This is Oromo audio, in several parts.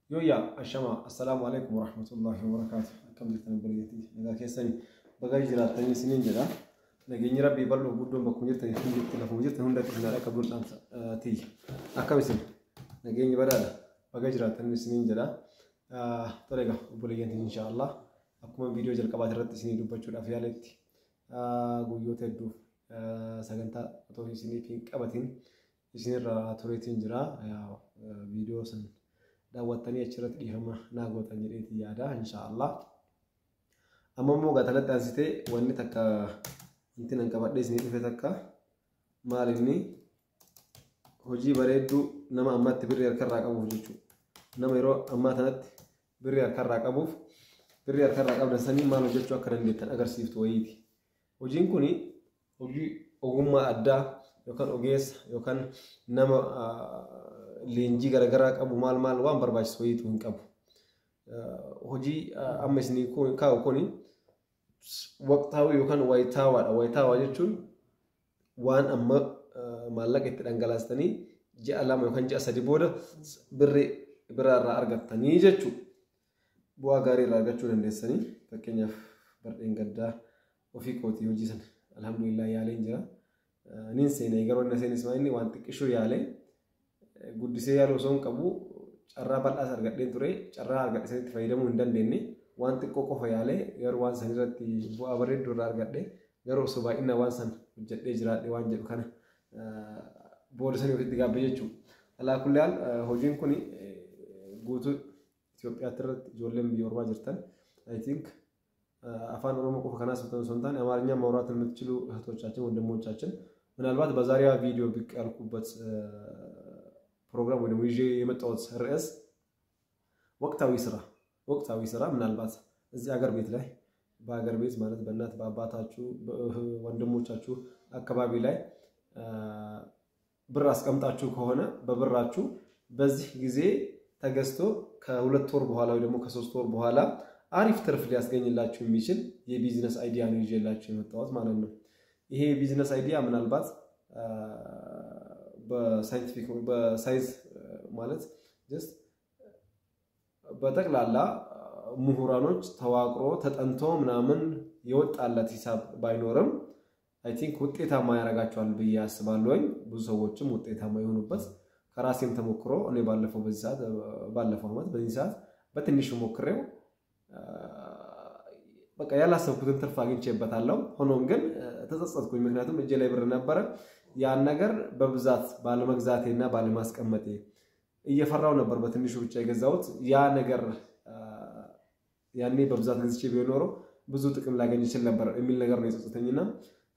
Yooyyaa ashama, assalaamu alaikum warahmatullahi wabarakaatu. Akkam jirtan obboleettii? Nagaa keessanii, baga jiraattanii isiniin jedha. Nageenyi Rabbii bal'oo guddoon bakkuma jirtan hundatti, lafuma jirtan hundatti isin haadha qabduun dhaamsa tiyya. Akkam isin? Nageenyi badhaadha. Baga jiraattanii isiniin jedha. Tole egaa obboleeyyan tiyya, inshaallah akkuma viidiyoo jalqabaati irratti isinii dubbachuudhaaf yaaletti, guyyoota hedduuf sagantaa otoo isiniif hin qabatin isinirraa tureetiin jira. Viidiyoo san daawwattanii achirratti dhiifama naa gootan jedheetiin yaada, inshaallah. Amma immoo gatalatti aansitee wanni takka wanti nan qabadhee isinii dhufe takka maal inni? Hojii bareedduu nama ammatti birrii harkarraa qabuuf jechuudha. Nama yeroo ammaa kanatti birrii harkarraa qabuuf, birrii harkarraa qabdan sanii maal hojjechuu akka dandeettan agarsiiftu wayiiti. Hojiin kun hojii ogummaa addaa yookaan ogeessa yookaan nama leenjii garaagaraa qabu maal maal waan barbaachisu wayiitu hin qabu. Hojii amma isinii kaa'u kuni waqtaawii yookaan wayitaawaadha. Wayitaawaa jechuun waan amma maallaqa itti dhangalaastanii ji'a 2 yookaan ji'a 3 booda birrii biraarraa argattanii jechuudha. Bu'aa gaarii irraa argachuu dandeessanii. Fakkeenyaaf, bardeen gaddaa ofii kootii hojii sana alhamdulillah yaaleen jira. Nin seenee garuu inni seenes inni waan xiqqishuu yaalee guddisee yaaluu osoo hin qabu, carraa bal'aas argadheen ture, carraa argadhe sanitti fayyadamuu hin dandeenye. Waan xiqqoo qofa yaalee garuu waan san irratti bu'aa bareedduu irraa argadhe. Garuu osoo baay'inaan waan san hojjedhee jiraadhe waan jedhu kana booda sanii ofitti gaabbe jechuudha. Alaa kulli haal, hojiin kun guutuu Itoophiyaatti irratti ijoolleen biyya ormaa jirtan, I think አፋን ኦሮሞ qofa kanaas osoo hin taane አማርኛ ማውራት የምትችሉ እህቶቻችን ወንድሞቻችን፣ ምናልባት በዛሬዋ ቪዲዮ ብቅ ያልኩበት ፕሮግራም ወይ ደግሞ ይዤ የመጣሁት ርዕስ ወቅታዊ ስራ። ወቅታዊ ስራ ምናልባት እዚህ አገር ቤት ላይ፣ በሀገር ቤት ማለት በእናት በአባታችሁ ወንድሞቻችሁ አካባቢ ላይ ብር አስቀምጣችሁ ከሆነ፣ በብራችሁ በዚህ ጊዜ ተገዝቶ ከ2 ወር በኋላ ወይ ደግሞ ከ3 ወር በኋላ አሪፍ ትርፍ ሊያስገኝላችሁ የሚችል የ business idea ነው ይዤላችሁ የመጣሁት ማለት ነው። ይሄ የ business idea ምናልባት በ scientific፣ በሳይንስ ማለት just በጠቅላላ ምሁራኖች ተዋቅሮ ተጠንቶ ምናምን የወጣለት ሂሳብ ባይኖርም I think ውጤታማ ያደርጋቸዋል ብዬ አስባለሁኝ። ብዙ ሰዎችም ውጤታማ የሆኑበት ከራሴም ተሞክሮ እኔ ባለፈው በዚህ ሰዓት፣ ባለፈው ዓመት በዚህ ሰዓት በትንሹ ሞክሬው በቃ ያላሰብኩትን ትርፍ አግኝቼበታለሁ። ሆኖም ግን ተጸጸትኩኝ። ምክንያቱም እጄ ላይ ብር ነበረ። ያን ነገር በብዛት ባለመግዛቴ እና ባለማስቀመጤ እየፈራው ነበር በትንሹ ብቻ የገዛሁት። ያ ነገር ያኔ በብዛት ገዝቼ ቢሆን ኖሮ ብዙ ጥቅም ላገኝ ይችል ነበር የሚል ነገር ነው የጸጸተኝና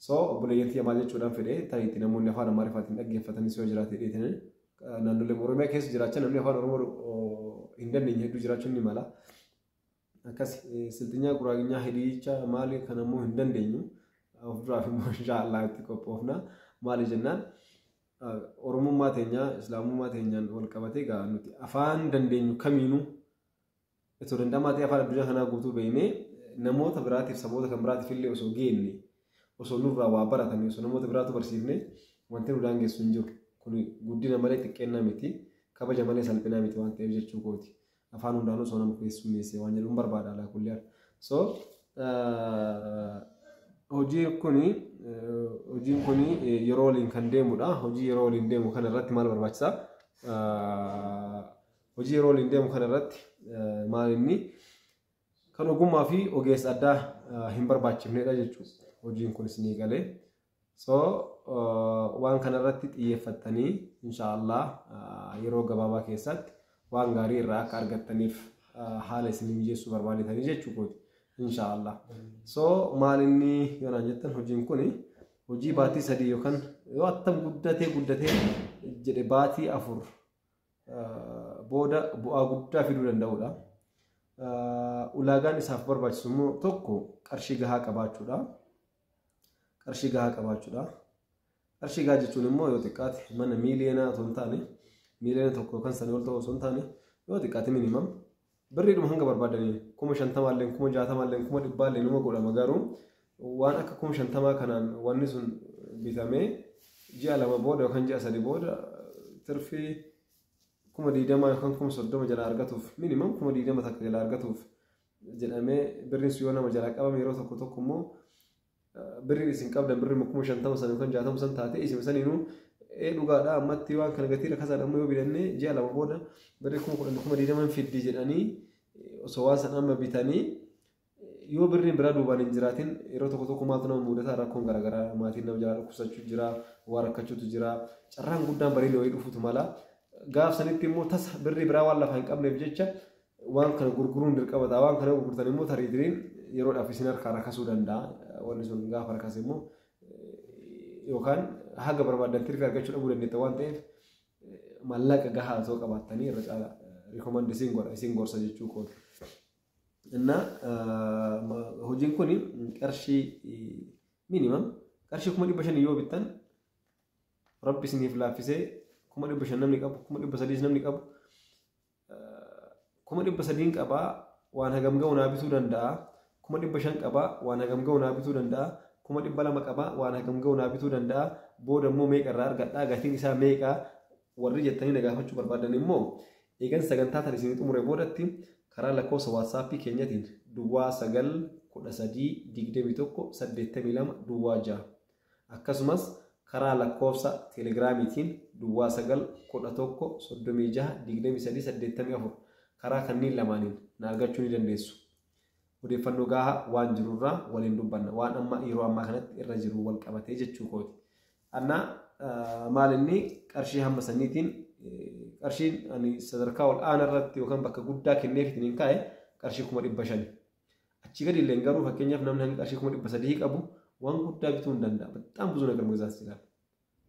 so obboleeyyan tiyya, maal jechuudhaan fedhe, ta'iitti namoonni afaan Amaariffaatiin dhaggeeffatanii yoo jiraate dheetanii, naannolee Oromiyaa keessa jiraachaa namni afaan Oromoo hin dandeenye hedduu jiraachuun ni mala. Akkas Silxinyaa, Guraaginyaa, Hadiyicha maali kan ammoo hin dandeenyu. Of duraaf immoo inshaallah itti qophoofna. Maali jennaan, Oromummaa teenya, Islaamummaa teenyaan wal qabatee gaa nuti afaan dandeenyu kamiinuu itoo danda'amaa ta'e afaan addunyaa kanaa guutuu beeknee namoota biraatiif, saboota kan biraatiif illee osoo geenne, osoo nurraa waa baratanii, osoo namoota biraatu barsiifne, wanti nu daangessu hin jiru. Kun guddina malee xiqqeennaa miti, kabaja malee salphinaa miti waan ta'eef jechuu kooti. Afaan hundaanuu osoo nama keessummeesse waan jedhuun barbaada alaa kulli. So hojiin kuni yeroo waliin kan deemudha. Hojii yeroo waliin deemu kana irratti maal barbaachisaa? Hojii yeroo waliin deemu kana irratti maal inni kan ogummaa fi ogeessa addaa hin barbaachifnedha jechuudha. Hojiin kun isinii galee. So waan kanarratti xiyyeeffattanii inshaallah yeroo gabaabaa keessatti waan gaarii irraa akka argattaniif haala isinii mijeessuu barbaadetanii jechuudha. Inshaallah. So maal inni yoo naan jettan, hojiin kun hojii baatii 3 yookaan yoo attam guddatee guddatee jedhe baatii 4 booda bu'aa guddaa fiduu danda'udha. Ulaagaan isaaf barbaachisu immoo tokko qarshii gahaa qabaachuudha. Qarshii gahaa qabaachuudha. Qarshii gahaa jechuun immoo yoo xiqqaate mana miiliyoonaa osoo hin taane, miiliyoona 1 yookaan sanii ol ta'u osoo hin taane, yoo xiqqaate minimum birriidhuma hanga barbaadanii 50,000llee, 60,000llee, 100,000llee numa godhama. Garuu waan akka 50,000 kanaan wanni sun bitamee ji'a 2 booda yookaan ji'a 3 booda tirfii 20,000 yookaan 30,000 jalaa argatuuf minimum 20,000 takka jalaa argatuuf jedhamee birriin sun yoo nama jalaa qabame yeroo tokko tokko immoo birriin isin qabdan birrii 50,000 san yookaan 60 san taate isin saniinuu dhugaadha ammatti waan kana gatii rakkasaan amma yoo bitannee ji'a 2 booda birrii 10,000 20,000 fiddi jedhanii osoo waan san amma bitanii yoo birriin biraa duubaan hin jiraatin yeroo tokko tokko maaltu nama mudataa rakkoon garaagaraa maatiin nama jalaa dhukkubsachuu jira waa rakkachuutu jira carraan guddaan bareedee wayii dhufuutu mala gaaf sanitti immoo tasa birrii biraa waan lafa hin qabneef jecha waan kana gurguruun dirqama ta'a waan kana gurgurtan immoo tarii yeroodhaaf isin harkaa rakkasuu danda'a wanni sun gaafa rakkase immoo yookaan haga barbaadan tirfii argachuu dhabuu dandeetta waan ta'eef maallaqa gahaa osoo qabaattanii irra caala rikoomandi isin godha isin gorsa jechuu kooti. እና hojiin kun qarshii minimum qarshii 500,000 yoo bittan rabbi isiniif laaffisee 500,000 namni qabu 300,000 namni qabu 300,000 qabaa waan hagam ga'u naa bituu danda'a 500,000 qabaa waan hagam ga'u naa bituu danda'a 200,000 qabaa waan hagam ga'u naa bituu danda'a booda immoo meeqa irraa argadhaa gatiin isaa meeqa warri jettanii na gaafachuu barbaadan immoo eegan sagantaa tan isinii xumure boodatti karaa lakkoofsa waatsaappii keenyatiin 09 13 21 82 06 akkasumas karaa lakkoofsa teelegiraamiitiin 09 11 36 23 84 karaa kanneen lamaaniin na argachuu ni dandeessu. Odeeffannoo gahaa waan jirurraa waliin dubbanna waan amma yeroo ammaa kanatti irra jiru wal qabatee jechuu kooti. Annaa maal inni qarshii hamma saniitiin qarshiin ani sadarkaa ol aanaa irratti yookaan bakka guddaa kenneefitiin hin kaa'e qarshii 500,000. Achii gadi illee garuu fakkeenyaaf namni hanga qarshii 300,000 qabu waan guddaa bituu hin danda'a. Baxaam ብዙ ነገር መግዛት ይችላል.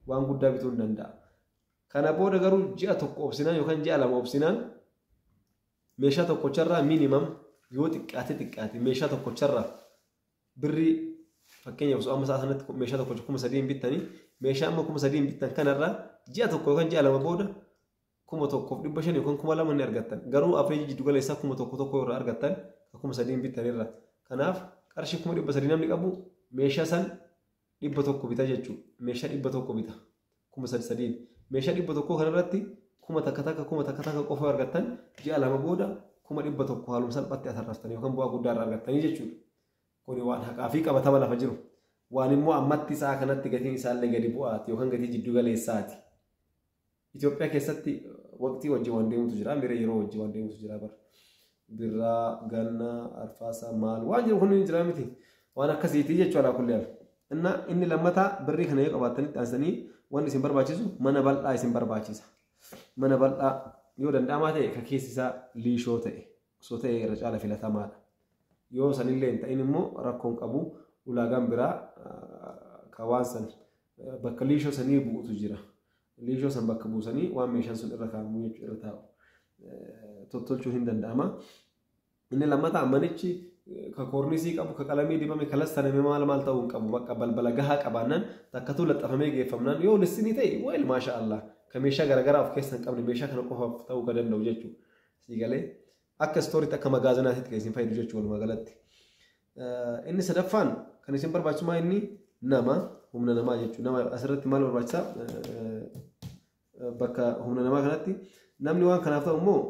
Waan guddaa bituu hin danda'a. Kana booda garuu ji'a tokko obsinaan yookaan ji'a 2 obsinaan meeshaa tokkocharraa minimum yoo xiqqaate xiqqaate meeshaa tokkocharraa birrii fakkeenyaaf osoo amma sa'a sanatti meeshaa tokkocha 3,000 bittanii meeshaa amma 3,000 bittan kanarraa ji'a tokko yookaan ji'a 2 booda 1,500 yookaan 2,000 ni argattan. Garuu average jiddu galeessaa 1,100 irraa argattan 3,000 bittanirra. Kanaaf qarshii 300,000 namni qabu meeshaa san 100 bita jechuudha. Meeshaa 100 bita 3,300. Meeshaa 100 kanarratti 1,000 1,000 qofa argattan ji'a 2 booda 100,000 haaluma salphaatti atarraftanii yookaan bu'aa guddaa irraa argattanii jechuudha. Kuni waan haqaa fi qabatama lafa jiru. Waan immoo ammatti sa'a kanatti gatiin isaallee gadi bu'aati yookaan gatii jiddu galeessaati. Itoophiyaa keessatti waqtii wajjin waan deemutu jira, miira yeroo wajjin waan deemutu jira bara. Birraa, ganna, arfaasaa, maal waan jiru kun hin jira miti. Waan akkasiiti jechuudha kulli haala. Inni lammataa birrii kana yoo qabaattanitti aansanii wanni isin barbaachisu mana bal'aa isin barbaachisa. Mana bal'aa yoo danda'amaa ta'e ka keessi isaa liishoo ta'e osoo ta'e irra caala filatamaadha. Yoo sanillee hin ta'in immoo rakkoon qabu ulaagaan biraa ka waan san bakka liishoo sanii bu'utu jira. Liishoo san bakka buusanii waan meeshaan sun irra kaa'amu jechuudha irra taa'u. Tottolchuun hin danda'ama. Inni lammataa manichi ka koornisii qabu ka qalamii dibame ka lassaname maal maal ta'uu hin qabu bakka balbala gahaa qabaannaan takkatu laxxafamee geeffamnaan yoo lissinii ta'e wayil maasha Allah ka meeshaa garaagaraa of keessa hin qabne meeshaa kana qofaaf ta'uu ka danda'u jechuudha. Siigalee akka istooriitti akka magaazinaatitti kan isin fayyadu jechuudha walumaa galatti. Inni sadaffaan kan isin barbaachisummaa inni nama humna namaa jechuudha. Nama asirratti maal barbaachisaa bakka humna namaa kanatti namni waan kanaaf ta'u immoo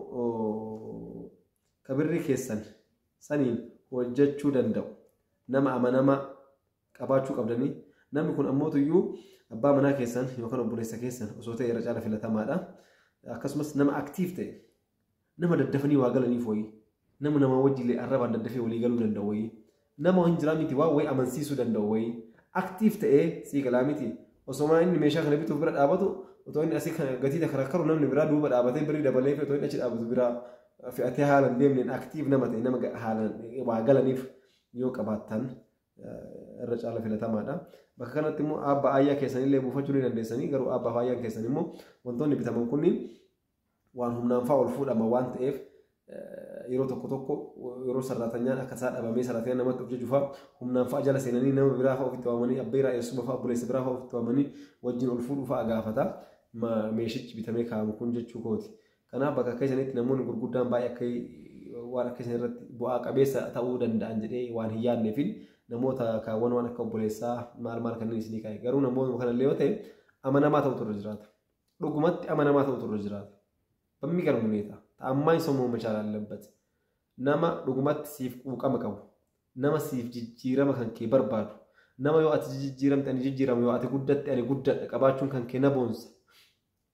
ka birrii keessan saniin hojjechuu danda'u nama amanamaa qabaachuu qabdanii namni kun ammoo iyyuu abbaa manaa keessan yookaan obboleessa keessan osoo ta'e irra caala filatamaadha. Akkasumas nama aktiif ta'e nama daddafanii waa galaniif wayii nama nama wajjillee arrabaan daddafee walii galuu danda'u wayii nama hin jiraa miti waa wayii amansiisuu danda'u wayii aktiif ta'ee sii galaa miti osoo inni meeshaa kana bituuf bira dhaabatu otoo inni asii gatii takrakkaru namni biraa duuba dhaabatee birrii dabalee fi otoo inni achi dhaabatu biraa fe'atee haalaan deemneen aktiif nama ta'e nama haalaan waa galaniif yoo qabaattan irra caala filatamaadha. Bakka kanatti immoo abbaa ayyaa keessanillee buufachuu ni dandeessanii garuu abbaa ayyaan keessan immoo wantoonni bitaman kunniin waan humnaan fa'aa ol fuudhama waan ta'eef yeroo tokko tokko yeroo sarraatanyaan akka isaa dhabamee sarraatanyaan namatti of jaju fa'aa humnaan fa'aa jala seenanii nama biraa fa'aa ofitti waamanii abbeeraa eessuma fa'aa obboleessa biraa fa'aa ofitti waamanii wajjin ol fuudhuu fa'aa gaafata. Meeshichi bitamee kaa'amu kun jechuu kooti. Kanaaf bakka akka isanitti namoonni gurguddaan baay'ee akka waan akka isan irratti bu'aa qabeessa ta'uu danda'an jedhee waan hin yaadneefin namoota kaawwan waan akka obboleessaa maal maal kanneen isinii kaa'e. Garuu namoonni kanallee yoo ta'e amanamaa ta'utu irra jiraata. Dhugumatti amanamaa ta'utu irra jiraata. በሚገርም ሁኔታ ታማኝ ሰው መሆን መቻል አለበት። Nama dhugumatti siif quuqama qabu, nama siif jijjiirama kan kee barbaadu, nama yoo ati jijjiiramte ani jijjiirama, yoo ati guddatte ani guddadha qabaachuun kan kee na boonsa.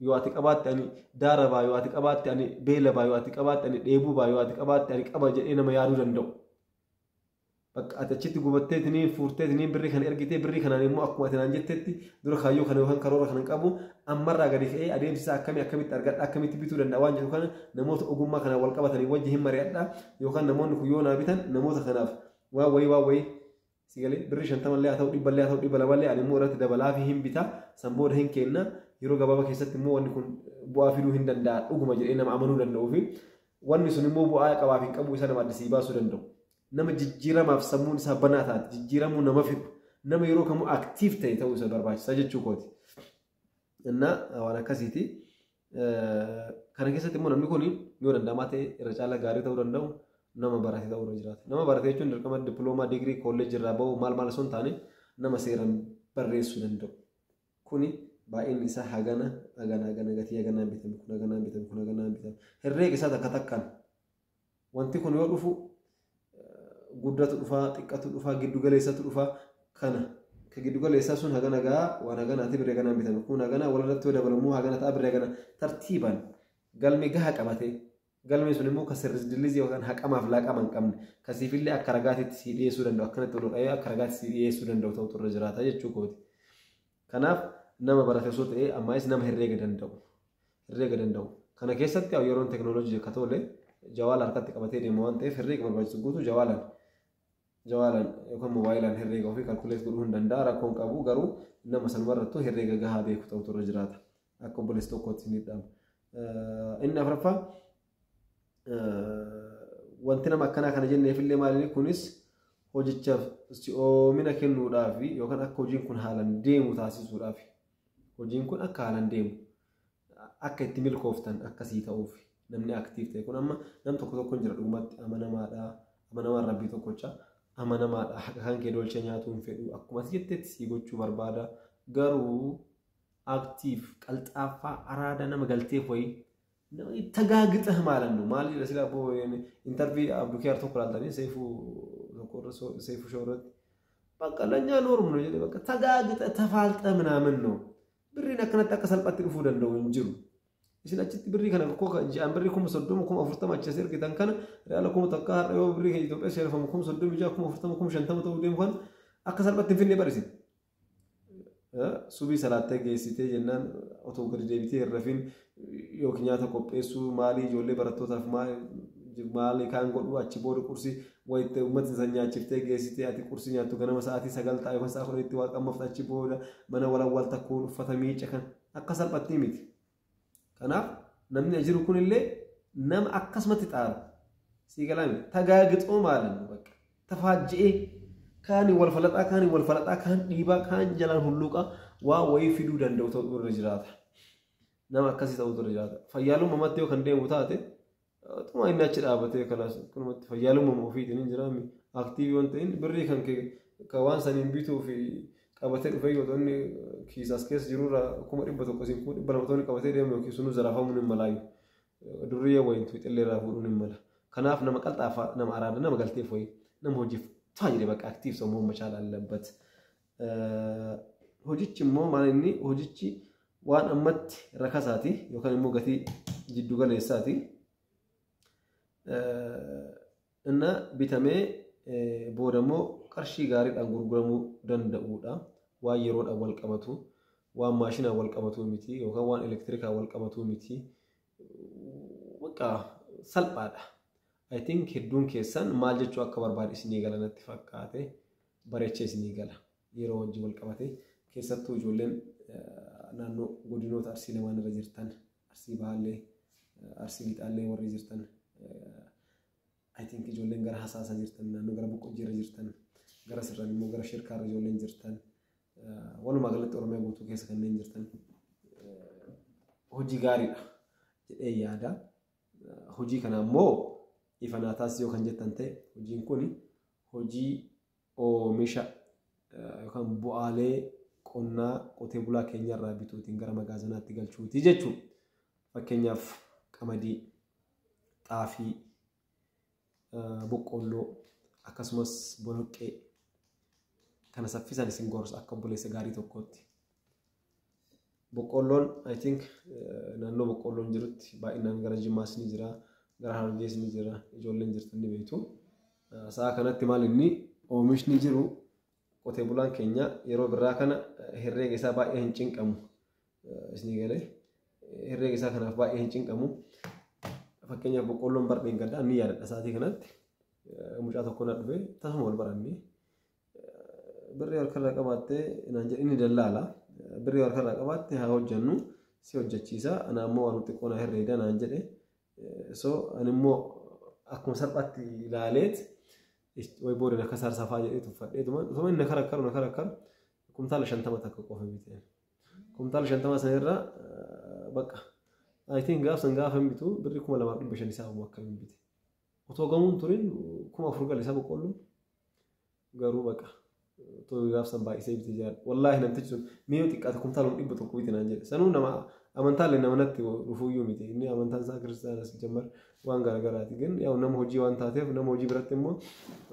Yoo ati qabaatte ani daara baa, yoo ati qabaatte ani beela baa, yoo ati qabaatte ani dheebuu baa, yoo ati qabaatte ani qaba jedhee nama yaaduu danda'u. Bakka ati achitti gubatteetiniin fuurteetiniin birrii kana ergitee birrii kanaan immoo akkuma ati naan jettetti dura kaayyoo kana yookaan karoora kana qabu ammarraa gadi ka'ee adeemsi isaa akkamii akkamitti argadha akkamitti bituu danda'a waan jedhu kana namoota ogummaa kanaan wal qabatanii wajji hin mari'adha yookaan namoonni kun yoo naa bitan namoota kanaaf waan wayii waan wayii si galee birrii 50llee haa ta'u 100llee haa ta'u 200llee ani immoo irratti dabalaa fi hin bita san booda hin kenna yeroo gabaabaa keessatti immoo wanni kun bu'aa fiduu hin danda'a dhuguma jedhee nama amanuu danda'uu fi wanni sun immoo bu'aa qabaaf hin qabu isa nama addisii baasuu danda'u. Nama jijjiiramaaf sammuun isaa banaa taate jijjiiramuu nama fidu nama yeroo kamuu active ta'e ta'uu isa barbaachisa jechuu kooti. Innaa waan akkasiiti. Kana keessatti immoo namni kun yoo danda'amaa ta'e irra caalaa gaarii ta'uu danda'u nama barate ta'uu irra jiraata. Nama barate jechuun dirqama dippiloomaa digirii kolleejjii irraa bahu maal maal osoo hin taane nama seeraan barreessuu danda'u. Kuni baay'inni isaa hagana hagana hagana gatii haganaan bitame kun haganaan bitame kun haganaan bitame. Herreega isaa takka takkaan wanti kun yoo dhufu guddatu dhufaa xiqqatu dhufaa giddu galeessatu dhufaa kana ka giddu galeessaa sun hagana gaa waan haganaati birrii haganaan bitame kun haganaa walirratti yoo dabalamuu hagana ta'a birrii hagana tartiibaan galmee gahaa qabatee galmee sun immoo ka sirris yookaan haqamaaf laaqama hin qabne kasiifillee akka ragaatitti sii dhiyeessuu danda'u akkanatti ol dha'ee akka ragaatti sii dhiyeessuu danda'u ta'utu irra jiraata jechuu kooti. Kanaaf nama barate osoo ta'ee ammaayis nama herreega danda'u kana keessatti yeroon teekinooloojii akka tole jawaala harkatti qabatee deema waan ta'eef herreega barbaachisu guutuu jawaalaan yookaan moobaayilaan herreega ofii kalkuleet godhuu hin danda'a rakkoon qabu garuu nama sanumarrattuu herreega gahaa beeku ta'utu irra jiraata akka obboleessa tokkootti ni dhaama. Inni afuraffaa wanti nama akkanaa kana jenneefillee maali kunis hojichaaf si'oomina kennuudhaaf yookaan akka hojiin kun haalaan deemu taasisuudhaaf hojiin kun akka haalaan deemu akka itti milkooftan akkasii ta'uuf namni active ta'e kun amma nam tokko tokko jira dhugumatti amanamaadha amanamaan rabbii tokkocha amanamaadha haqa kan kee dolchee nyaatuu hin fedhu akkuma ati jettetti sii gochuu barbaada garuu active qalxaaffaa araada nama galteef wayii ተጋግጠህ ማለት ነው። ማለት ለስላ ቦ interview አብዱኪያር tokko laaltanii seefu tokko seefu shoorratti በቃ ለኛ norm ነው jedhe በቃ ተጋግጠህ ተፋልጠህ ምናምን ነው birriin akkanatti akka salphaatti dhufuu danda'u hin jiru. Isin achitti birrii kana koo ji'aan birrii 30,000 40,000 achi as ergitan kana reala 1,000 har'a yoo birrii kan Itoophiyaa seerfamu 36,000 40,000 50,000 ta'uu deemu kan akka salphaatti hin finne barisin. Subii salaattee geessitee jennaan otoo gadi deebitee hin rafin yookiin nyaata qopheessuu maalii ijoollee barattootaaf maali kaan godhu achi booda qursii wayitti uummatni san nyaachiftee geessitee ati qursii nyaattu ganama sa'aatii 9 ta'a yookaan sa'a 10tti waa qammafta achi booda mana walawwal takkuun uffata miica kan akka salphatti miti. Kanaaf namni jiru kunillee nama akkasumatti xaaru sii galaami tagaagixoo maalan bakka tafaajji'ee kaani wal falaxaa kaani wal falaxaa kaan dhiibaa kaan jalaan hulluuqaa waa wayii fiduu danda'u ta'uu irra jiraata. Nama akkasii ta'utu irra jiraata. Fayyaalummaatti yoo kan deemu taate xuma inni achi dhaabatee kanaas kunumatti fayyaalummaa ofiitiin hin jiraami active waan ta'in birrii kan ka waan saniin bituu fi qabatee dhufee yoo ta'u inni kiisaas keessa jirurraa 100,000 siin 200,000 ta'uu qabatee deemu yookiin sunuu zarafamuun hin malaayu. Durriyyee wayiin tuuxillee irraa fuudhuun hin mala. Kanaaf nama qalxaafaa nama araada nama galteef wayii nama hojiif taajire በቃ active ሰው መሆን መቻል አለበት። Hojichi immoo maal inni hojichi waan ammatti rakasaati yookaan immoo gatii jiddu galeessaati. Inna bitamee booda immoo qarshii gaariidhaan gurguramuu danda'uudha. Waan yeroodhaan wal qabatu, waan maashinaan wal qabatu miti yookaan waan elektirikaan wal qabatu miti. Bakka salphaadha. I think hedduun keessan maal jechuu akka barbaade isinii gala natti fakkaate bareechee isinii gala yeroo wajjin wal qabate keessattuu ijoolleen naannoo godinoota Arsii lamaan irra jirtan Arsii Baalee Arsii Lixaallee warri jirtan I think ijoolleen gara Hasaasaa jirtan naannoo gara Boqqojjii irra jirtan gara Sirraan immoo gara Shirkaa irra ijoolleen jirtan walumaa galatti Oromiyaa guutuu keessa kanneen jirtan hojii gaariidha jedhee yaada. Hojii kana immoo ifa naa taasisuu yoo kan jettan ta'e hojiin kun hojii oomisha yookaan bu'aalee qonnaa qotee bulaa keenyarraa bituutiin gara magaazinaatti galchuuti jechuudha. Fakkeenyaaf Qamadii, xaafii, boqqoolloo akkasumas boloqqee kana saffisaan isin gorsa akka obboleessa gaarii tokkootti. Boqqoolloon, I think, naannoo boqqoolloon jirutti baay'inaan gara Jimmaas ni jira, gara Harargees ni jira, ijoolleen jirtan ni beektu. Sa'a kanatti maal inni oomishni jiru, qotee bulaan keenya yeroo birraa kana herreega isaa baay'ee hin cinqamu. Isinii galee, herreega isaa kanaaf baay'ee hin cinqamu. Fakkeenyaaf, boqqoolloon bardeen gaddaa ni yaadadha, sa'aatii kanatti mucaa tokko na dhufe, tasuma wal baranne, birrii harkarraa qabaattee naan jedhe. Inni dallaala. Birrii harkarraa qabaatte haa hojjennu, si hojjechiisa, ana ammoo waan xiqqoo na herreega naan jedhe. So ani immoo akkuma salphaatti ilaaleet, way booda akka saarsafaa jedhee tuffadhee, tuma inni karakkaru na karakkaru, kumtaala 50 takka qofa bite. Kumtaala 50 sanirraa bakka, I think, gaaf san gaafa hin bitu birrii 2500 isaa akkamiin bite. Otoo gamuun turin 4000 gale isa boqqoolloon, garuu bakka otoo gaaf san baay'isee bite jiraadha. Wallaahi, namtichi sun mi'oo xiqqaate kumtaala 100 bite naan jedhe. Sanuu nama amantaallee nama natti dhufuuyyuu miti. Inni amantaan isaa kiristaanas jammar waan garaagaraati. Gin yaa'u nama hojii waan taateef, nama hojii biratti immoo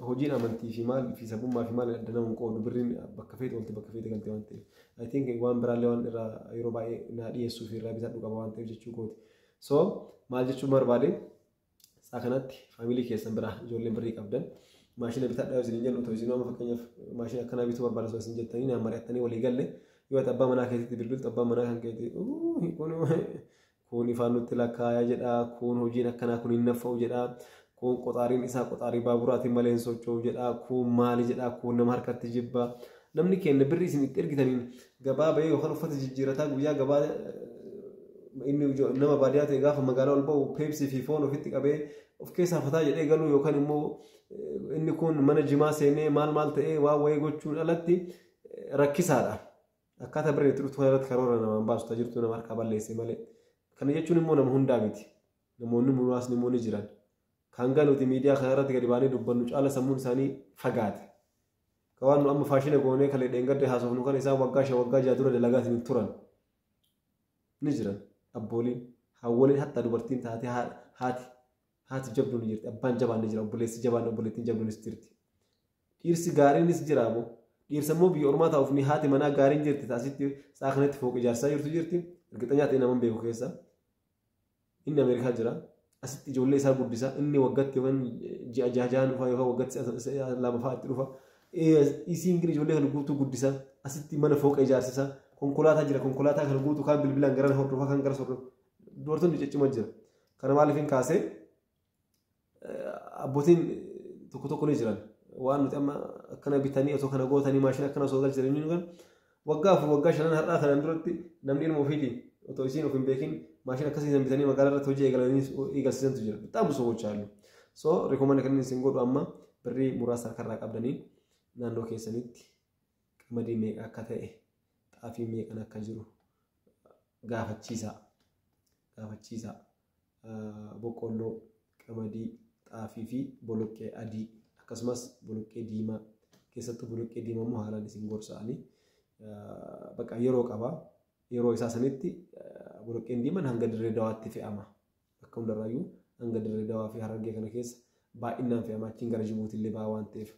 hojiin amantii fi maal fi sabummaa fi maal adda nama hin qoodu, birriin bakka feete oolte bakka feete galte waan ta'eef. I think waan biraallee waan irraa yeroo baay'ee naa dhiyeessuu fi irraa bitadhu qaba waan ta'eef jechuu kooti. So maal jechuun barbaade, isaa kanatti family keessan biraa ijoolleen birrii qabdan maashina bitadhaa yoo isin jennu, otoo isin amma fakkeenyaaf maashina akkanaa bituu barbaada osoo isin jettanii naan mari'attanii walii galle, yoo ati abbaa manaa keetitti bilbiltu, abbaan manaa kan keetii kun kun ifaan nutti lakkaayaa jedha, kun hojiin akkanaa kun hin naffa'u jedha, kun qoxaariin isaa qoxaarii baaburaatiin malee hin socho'u jedha, kun maali jedha, kun nama harkatti jibba. Namni keenya birrii isin itti ergitaniin gabaa bahee yookaan uffata jijjiirataa guyyaa gabaa, inni nama baadiyyaa ta'e gaafa magaalaa ol ba'u peepsii fi foon ofitti qabee of keessaa fataa jedhee galuu, yookaan immoo inni kun mana jimaa seenee maal maal ta'ee waa wayii gochuun alatti rakkisaadha. Akkaataa birrii itti dhuftu irratti karoora namaan baasu jirtu nama harkaa balleesse malee. Kana jechuun immoo nama hundaa miti. Namoonni muraasni immoo ni jiran. Kan nuti miidiyaa kana irratti gadi baanee dubbannu caala sammuun isaanii fagaate. Ka waan nu amma faashina goonee kalee dheengadde haasofnu kan isaan waggaa 5, waggaa 6 dura dalagaatiin turan. Ni jiran. Abbooliin, haawwoliin, hatta dubartiin taatee haati jabduun ni jirti. Abbaan jabaan ni jira. Obboleessi jabaan, obboleettiin jabduunis jirti. Dhiirsi gaariinis jira aboo. Dhiirsa immoo biyya ormaa taa'uuf ni haati manaa gaariin jirti. Taasitti sa'a kanatti fooqi ijaarsaa jirtu jirti. Ergixanyaa ta'e nama beeku keessa. Inni Ameerikaa jira. Asitti ijoollee isaa guddisa. Inni waggaatti yookaan ji'a jaha jahaan dhufa yookaan waggaatti lama fa'aa itti dhufa. Isiin gini ijoollee kana guutuu guddisa. Asitti mana fooqa ijaarsisa. Konkolaataa jira. Konkolaataa kana guutuu kaan bilbilaan gara hordofa, kan gara hordofa. Dubartoonni ciccima jira. Kana maaliif hin kaasee, abbootiin tokko tokko ni jiran. Waan nuti amma akkana bitanii osoo kana gootanii, maashina akkana osoo galchitanii kan waggaa 4, waggaa 5 har'aa kanaan duratti namni ilma ofiitiin otoo isiin of hin beekin maashina akkasii san bitanii magaalaa irratti hojii eegalanii eegalsiisantu jira. Bixaa busoo gochaa jiru. So recommend kan isin godhu, amma birrii muraasa harkarraa qabdanii naannoo keessanitti qamadii meeqa akka ta'e, xaafii meeqan akka jiru gaafachiisaa. Gaafachiisaa. Boqqolloo, qamadii, xaafii fi boloqqee adii akkasumas boloqqee diimaa, keessattuu boloqqee diimaa immoo haalaan isin gorsa'anii, bakka yeroo qaba. Yeroo isaa sanitti boloqqeen diimaan hanga Dirree Dawaatti fe'ama. Bakka hundarraayyuu hanga Dirree Dawaa fi Harargee kana keessa baay'inaan fe'ama. Achiin gara Jibuutii illee ba'a waan ta'eef,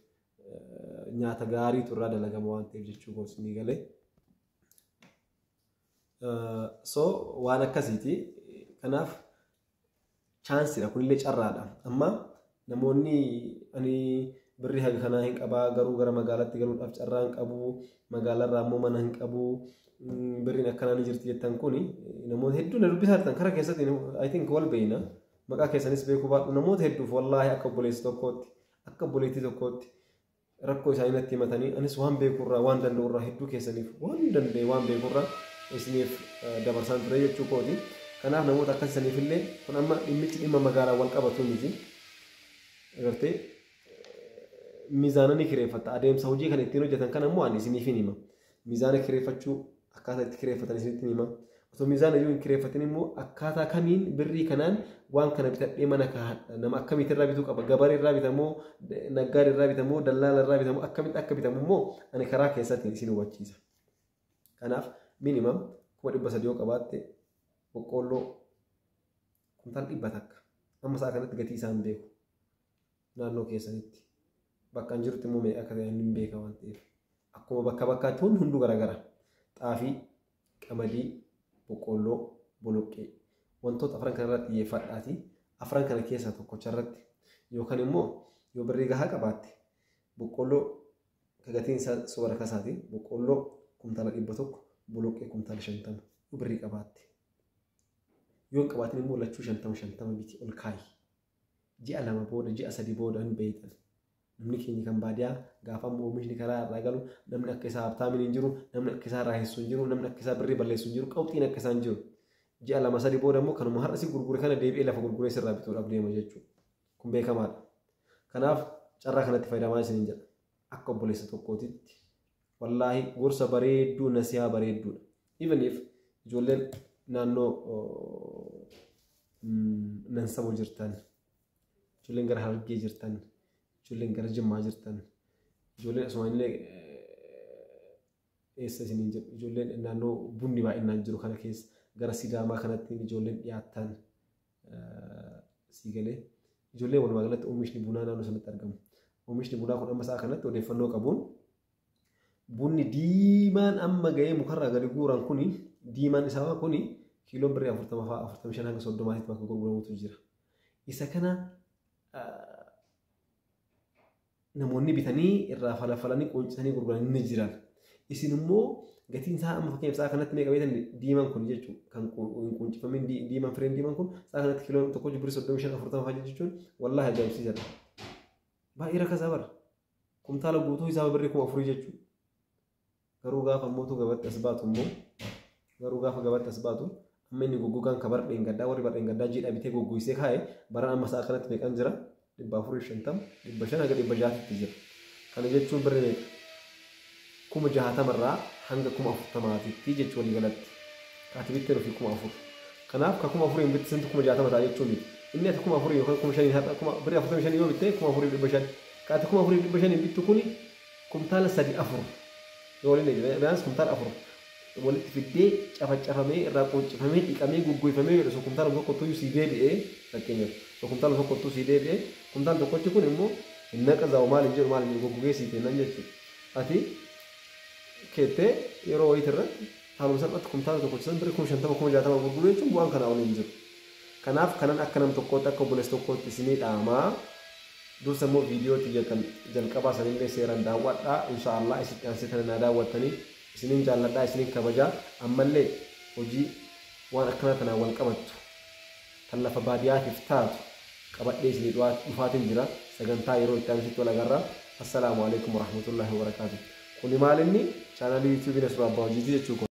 nyaata gaariitu irraa dalagama waan ta'eef jechuu gorsini galee. So waan akkasiiti. Kanaaf chanceiidha, kunillee carraadha. Amma namoonni ani birrii haga kanaa hin qabaa, garuu gara magaalaatti galuudhaaf carraa hin qabu, magaalaarraa immoo mana hin qabu, birriin akkanaa ni jirti jettan kuni, namoota hedduu na dubbisaa jirtan karaa keessatti, I think wal beeyna, maqaa keessanis beekuu baadhu, namoota hedduuf wallaahi akka obboleessi tokkootti, akka obboleettii tokkootti rakkoo isaanii natti himatanii, anis waan beekurraa, waan danda'urraa, hedduu keessaniif waan danda'e, waan beekurraa isiniif dabarsaan ture jechuu kooti. Kanaaf namoota akkasisaniif illee kun amma dhimmichi dhimma magaalaa wal qabatu miti. Agartee, miizaana ni kireeffatta. Adeemsa hojii kan ittiin hojjetan kana immoo ani isiniif hin hima. Miizaana kireeffachuu, akkaataa itti kireeffatan isinitti hima. Osoo miizaana iyyuu hin kireeffatin immoo akkaataa kamiin birrii kanaan waan kana bitadhee mana kaa'adha. Nama akkamitti irraa bituu qaba? Gabaree irraa bitamoo, naggaadee irraa bitamoo, dallaala irraa bitamoo, akkamitti akka bitamu immoo ani karaa keessatti isin hubachiisa. Kanaaf minimum 300,000 yoo qabaatte, boqqoolloo Kumtaala 100. Amma sa'a kanatti gatii isaan beeku. Naannoo keessanitti. Bakka an jirutti immoo meeqa akka ta'e hin beeka waan ta'eef. Akkuma bakka bakkaatti hundi hunduu garaagara. Xaafii, qamadii, boqqoolloo, boloqqee. Wantoota afran kanarratti xiyyeeffadhaati. Afran kana keessaa tokkocha irratti yookaan immoo yoo birrii gahaa qabaatte boqqoolloo ka gatiin isaa soba rakasaati. Boqqoolloo kumtaala 100, boloqqee kumtaala 50 yoo birrii qabaatte. Yoo hin qabaatin immoo lachuu 50 50 biti ol kaayi. Ji'a 2 booda, ji'a 3 booda hin beeytan. Namni keenya kan baadiyaa gaafa ammoo oomishni karaa irraa galu namni akka isaa habtaamiin hin jiru, namni akka isaa raahessu hin jiru, namni akka isaa birrii balleessu hin jiru, qawxiin akka isaa hin jiru. Ji'a 2 3 booda immoo kanuma har'a si gurgure kana deebi'ee lafa gurguree sirraa bituudhaaf deema jechuudha. Kun beekamaadha. Kanaaf carraa kanatti fayyadamaa isiniin jedha. Akka obboleessa tokkootitti wallaahi gorsa bareedduu nasihaa bareedduudha. Even if ijoolleen naannoo Nansaboo jirtan, ijoolleen gara Harargee jirtan, ijoolleen gara Jimmaa jirtan, ijoolleen asumaan illee eessa isiniin jedhu, ijoolleen naannoo bunni baay'inaan jiru kana keessa gara Sidaamaa kanatti ijoolleen dhiyaattan sii galee ijoolleen walumaa galatti oomishni bunaa naannoo sanatti argamu. Oomishni bunaa kun amma sa'a kanatti odeeffannoo qabuun bunni diimaan amma ga'ee mukarraa gadi guuran kuni diimaan isaa kuni kiiloon birrii 40 fa'aa 45 hanga 30tti bakka gurguramutu jira. Isa kana namoonni bitanii irraa falafalanii quncisanii gurguran ni jiran. Isin immoo gatiin isaa amma fakkeenyaaf sa'a kanatti meeqa beektan diimaan kun jechuun kan hin quncifamin diimaan fireen diimaan kun sa'a kanatti kiiloon tokko birrii 35 40 fa'aa jechuun wallaahi ajaa'ibsiisadha. Baay'ee rakkasaa bara. Kumtaala guutuu isaa birrii 4000 jechuudha. Garuu gaafa mootuu gabatti as baatu immoo garuu gaafa gabatti as baatu amma inni goggogaan ka bar dheengaddaa warri bar dheengaddaa jiidha bitee goggogsee kaa'e bara amma sa'a kanatti meeqan jira? 450, 500 hanga 600tti jira. Kana jechuun birri meeqa? 60,000 irraa hanga 40,000tti jechuu walii galatti. Ka ati bitteen ofii 4000. Kanaaf ka 4000 bitte santu 60,000 ta'a jechuu miti. Inni ati 4000 yookaan 5000 har'a kuma birrii 45 yoo bitte 4500. Ka ati 4500 bittu kuni kumtaala 3 4 yoo waliin eegale kumtaala 4 walitti fiddee cafacafamee irraa quncifamee dhiqamee goggoifamee jedhu osoo kumtaala tokkottuu sii deebi'ee fakkeenyaaf osoo kumtaala tokkottuu sii deebi'ee kumtaala tokkochi kun immoo hin naqazaa'u maal hin jedhu maal hin jedhu goggogee sii kennan jechuudha. Ati keettee yeroo wayiiti irratti haaluma salphaatti kumtaala tokkochi san birrii 50,000 60,000 gurguruu jechuun bu'aan kanaa ol hin jiru. Kanaaf kanan akka nam tokkootti akka obboleessa tokkootti isinii dhaamaa. Dursa immoo viidiyoo tiyya kan jalqabaa sanillee seeraan daawwadhaa inshaallah isitti aansee tana naa daawwattanii isinin jaalladhaa isinin kabajaa ammallee hojii waan akkanaa tanaan wal qabattu tan lafa baadiyaatiif taatu qabadhee isinii dhufaatin jira sagantaa yeroo itti aanutti wal agarra assalaamu alaikum warahmatullahi wabarakaatuh kuni maal inni chaanalii yuutuubii Nasruu Abbaa Hojiiti jechuu koo.